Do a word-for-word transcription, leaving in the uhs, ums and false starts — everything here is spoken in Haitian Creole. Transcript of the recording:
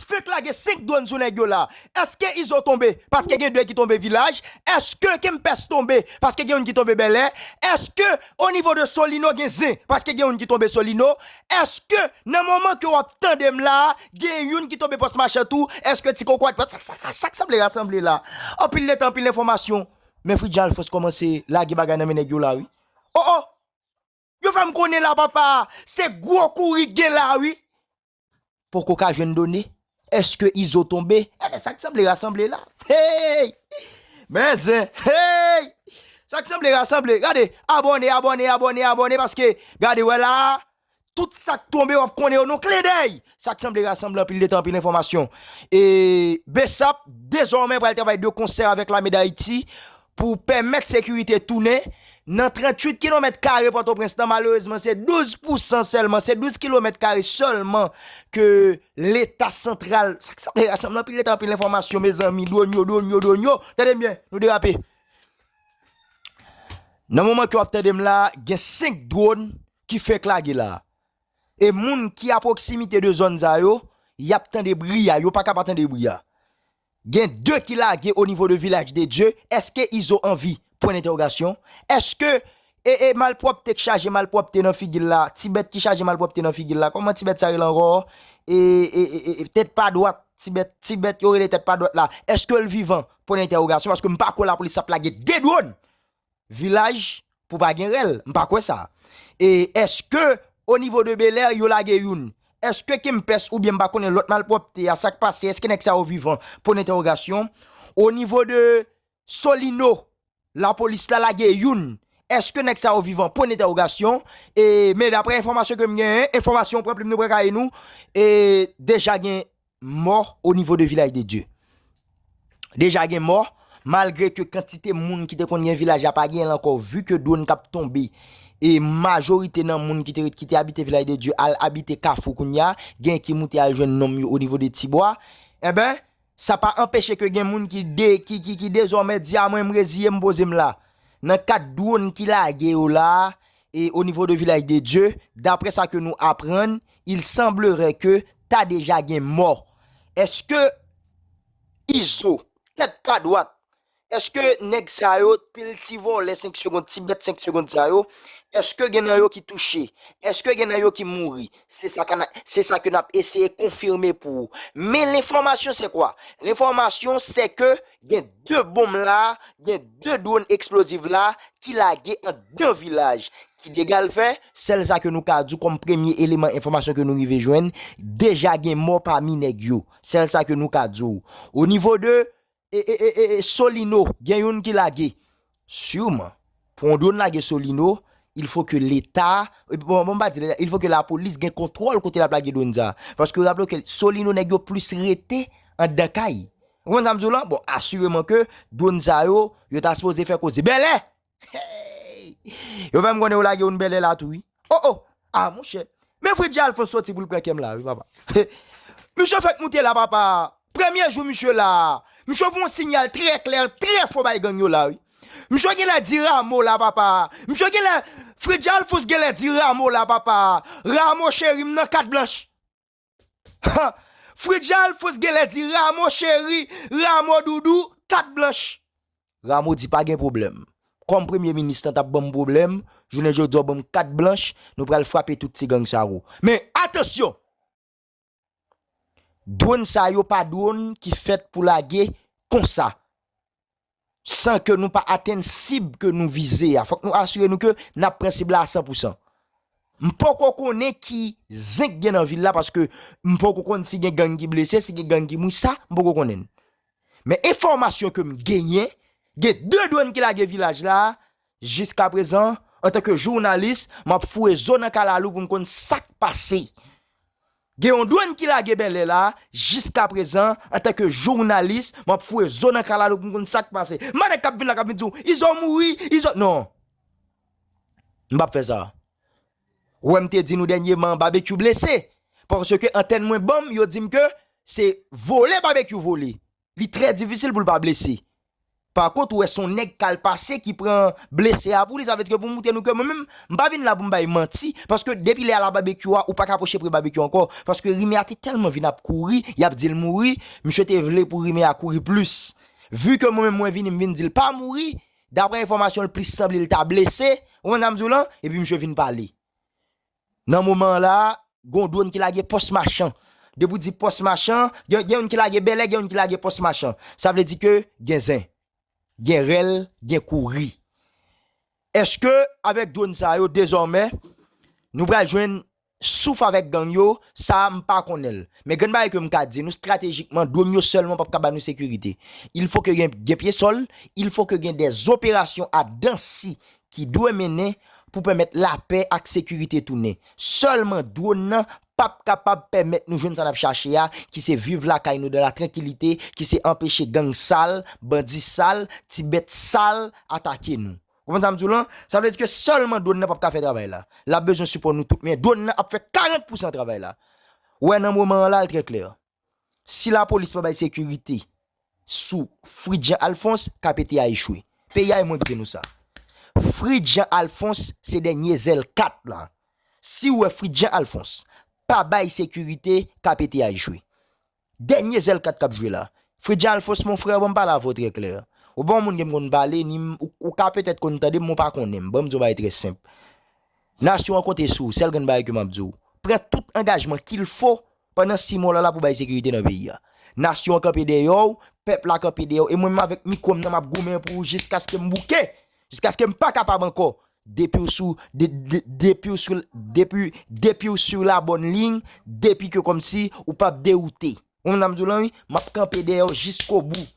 fenk lage senk dwòn sou nèg yo la. Èske Izo tonbe paske gen de ki tonbe Vilaj? Èske Kempès tonbe paske gen youn ki tonbe Bèlè? Èske o nivo de Solino gen zen paske gen youn ki tonbe Solino? Èske nan moman ke w ap tande m la, gen youn ki tonbe Pòs Machan tou? Èske Ti Koko a, sa, sa, sa, sa k sanble rasanble la? Anpil letan, anpil enfòmasyon. Men Fridjan Alphonse kòmanse lage bagay nan men nèg yo la, wi. Oh, oh! Yo fè m konnen la, papa, se gwo kouri k gen la, wi. Poko ka jwenn done. Èske Izo tonbe? Enben, sa k sanble rasanble la. Hey! Men zen, hey! Sa k sanble rasanble. Gade, abòne, abòne, abòne, abòne, paske, gade, wè la, tout sa k tonbe, w ap konnen yo nan kledèy. Sa k sanble rasanble, anpil letan, anpil enfòmasyon. E Bsap, dezòmè, pral travay de konsè avèk Lame Dayiti pou pèmèt sekirite tounen. Nan tranntuit kilomèt kare Pòtoprens lan, malerezman, se douz pousan sèlman, se douz kilomèt kare sèlman ke Leta santral, sa k sanble rasanble, anpil letan, anpil enfòmasyon, mezanmi, dwòn yo, dwòn yo, dwòn yo. Tande m byen, nou derape. Nan moman ke w ap tande m la, gen senk dwòn ki fenk lage la. E moun ki a pwoksimite de zòn sa yo, y ap tande bri a, yo pa ka pa tande bri a. Gen de ki lage o nivo de Vilaj de Dye. Èske Izo an vi? Pwen dentèwogasyon. Èske e, e malpwòpte k chaje malpwòpte nan figi l la, ti bèt ki chaje malpwòpte nan figi l la, kòman ti bèt sa rele ankò? E, e, e, e, e, tèt pa dwat, ti bèt, ti bèt yo rele tèt pa dwat la. Èske l vivan? Pwen dentèwogasyon, paske m pa kwè lapolis ap lage de dwòn Vilaj pou pa gen rèl. M pa kwè sa. E èske o nivo de Bèlè yo lage youn? Èske Kempès oubyen m pa konnen lòt malpwòpte a, sa k pase? Èske nèg sa yo vivan? Pwen dentèwogasyon. O nivo de Solino, lapolis la lage youn. Èske nèg sa yo vivan? Pwen dentèwogasyon. E, men daprè enfòmasyon ke m genyen, enfòmasyon pran plim nou pran kaye nou, e deja gen mò o nivo de Vilaj de Dye. Deja gen mò, malgre ke kantite moun ki te konn gen vilaj la pa genyen l ankò, vi ke dwòn k ap tonbe, e majorite nan moun ki te, ki te abite Vilaj de Dye al abite Kafou kounye a, gen ki moute al jwenn nonm yo o nivo de Tibwa, enben, sa pa anpeche ke gen moun ki de, ki, ki, ki dezòmè di, a mwen, m reziye m, poze m la. Nan kad dwòn ki lage yo la, e o nivo de Vilaj de Dye, daprè sa ke nou aprann, il semblerait que ta deja gen mò. Èske Izo, tèt pa dwat, èske nèg sa yo, pil ti vòlè senk segond, ti bèt senk segond sa yo, èske gen nan yo ki touche? Èske gen nan yo ki mouri? Se sa ka na, se sa ke n ap eseye konfime pou ou. Men lenfòmasyon se kwa? Lenfòmasyon se ke gen de bonm la, gen de dwòn eksplozif la ki lage anndan vilaj, ki degalvè. Sèl sa ke nou ka di w kòm premye eleman enfòmasyon ke nou rive jwenn, deja gen mò pami nèg yo. Sèl sa ke nou ka di w. O nivo de e, e, e, e, e, Solino, gen youn ki lage. Siman, pou yon dwòn lage Solino, il faut que Leta, e, bon, bon, m pa di Leta, il faut que lapolis gen kontwòl kote l ap lage dwòn sa. Paske raple w ke Solino nèg yo plis rete anndan kay. Ou konprann sa m di w lan? Bon, asireman ke dwòn sa yo, yo ta sipoze fè koze. Bèlè! Hey! Yo fè m konnen yo lage youn Bèlè la tou, wi. Oh, oh! Ah, monchè. Men Freddy Alphonse soti pou l pran kè m la, wi, papa. Misye fèk moute la, papa. Premye jou misye la. Misye voye yon sinyal trè klè, trè fò bay gang yo la, wi. Misye genlè di Ramo la, papa. Misye genlè, Freddy Alphonse genlè di Ramo la, papa. Ramo cheri, m nan kat blanch. Ha! Freddy Alphonse genlè di Ramo cheri, Ramo doudou, kat blanch. Ramo di pa gen pwoblèm. Kòm premye minis lan t ap ban m pwoblèm, jounen jodi a w ban m kat blanch, nou pral frape tout ti gang sa yo. Men, atansyon! Dwòn sa yo pa dwòn ki fèt pou lage konsa, san ke nou pa atenn sib ke nou vize a. Fòk nou asire nou ke n ap pran sib la a san pou san. M poko konnen ki zen k gen nan vil la, paske m poko konn si gen gang ki blese, si gen gang ki mouri, sa, m poko konnen l. Men enfòmasyon ke m genyen, gen de dwòn ki lage vilaj la, jiskaprezan, antanke jounalis, m ap foure zo nan kalalou pou m konn sa k pase. Gen yon dwòn ki lage Bèlè la, jiskaprezan, antanke jounalis, m ap foure zo nan kalalou pou m konn sa k pase. M pa nèg k ap vin la, k ap vin di w, Izo mouri, Izo, non. M p ap fè sa. Ou wè m te di nou dènyèman, Babekyou blese. Paske antèn mwen ban m, yo di m ke se vole Babekyou vole. Li trè difisil pou l pa blese. Pa kont, ou wè se yon nèg k al pase ki pran blese a pou li. Sa vle di ke pou montre nou ke mwen menm, m pa vin la pou m bay manti. Paske depi lè a la babekyou a, ou pa ka pwoche pre babekyou ankò. Paske rimè a te tèlman vin ap kouri, y ap di l mouri, misye te vle pou rimè a kouri plis. Vu ke mwen menm mwen vini, m vin di l pa mouri, daprè enfòmasyon l plis sanble l ta blese, ou konprann sa m di w lan, epi misye vin pale. Nan moman an la, gon dwòn ki lage Pòs Machan. Depi w di Pòs Machan, gen, gen youn ki lage Bèlè, gen youn ki lage Pòs Machan. Sa vle di ke gen zen, gen rèl, gen kouri. Èske avèk dwòn sa yo, dezòmè, nou pral jwenn souf avèk gang yo? Sa a, m pa konnen l. Men grenn bagay ke m ka di nou, estratejikman, dwòn yo sèlman p ap ka ba nou sekirite. Il fo ke gen, gen pye sòl, il fo ke gen dè operasyon adansi ki dwe mennen pou pèmèt lapè ak sekirite tounen. Sèlman dwòn nan p ap kapab pèmèt nou jwenn sa n ap chache a, ki se viv lakay nou dans la tranquillité, ki se anpeche gang sal, bandi sal, ti bèt sal atake nou. Ou konprann sa m di w lan? Sa vle di ke sèlman dwòn nan p ap ka fè travay la. L ap bezwen sipò nou tout, men dwòn nan ap fè karant pousan travay la. Ou wè, nan moman an la, l trè klè. Si lapolis pa bay sekirite sou Fritz Jean Alphonse, K P T a echwe. Peyi a e mwen ki di nou sa. Fritz Jean Alphonse se dènye zèl kat la. Si w wè Fritz Jean Alphonse pa bay sekirite, K P T a echwe. Dènye zèl kat k ap jwe la. Fritz Jean Alphonse, mon frè, ban m pale avè w trè klè. Ou pa yon moun ke m konn pale, ni m, ou, ou ka petèt konn tande m, men w pa konnen m. Ban m di w yon bagay trè senp. Nasyon an konte sou ou, sèl grenn bagay ke m ap di w. Pran tout angajman qu'il faut pandan sis mwa w la pou bay sekirite nan peyi a. Nasyon an kanpe dèyè w, pèp la kanpe dèyè w, e mwen menm avèk mikwo m nan m ap goumen pou ou jiskaske m bouke, jiskaske m pa kapab ankò. Depi w sou, de, de, depi w sou, depi, depi w sur la bonne ligne, depi ke kòmsi ou p ap dewoute. Ou konprann sa m di w lan, wi? M ap kanpe dèyè w jiskobou.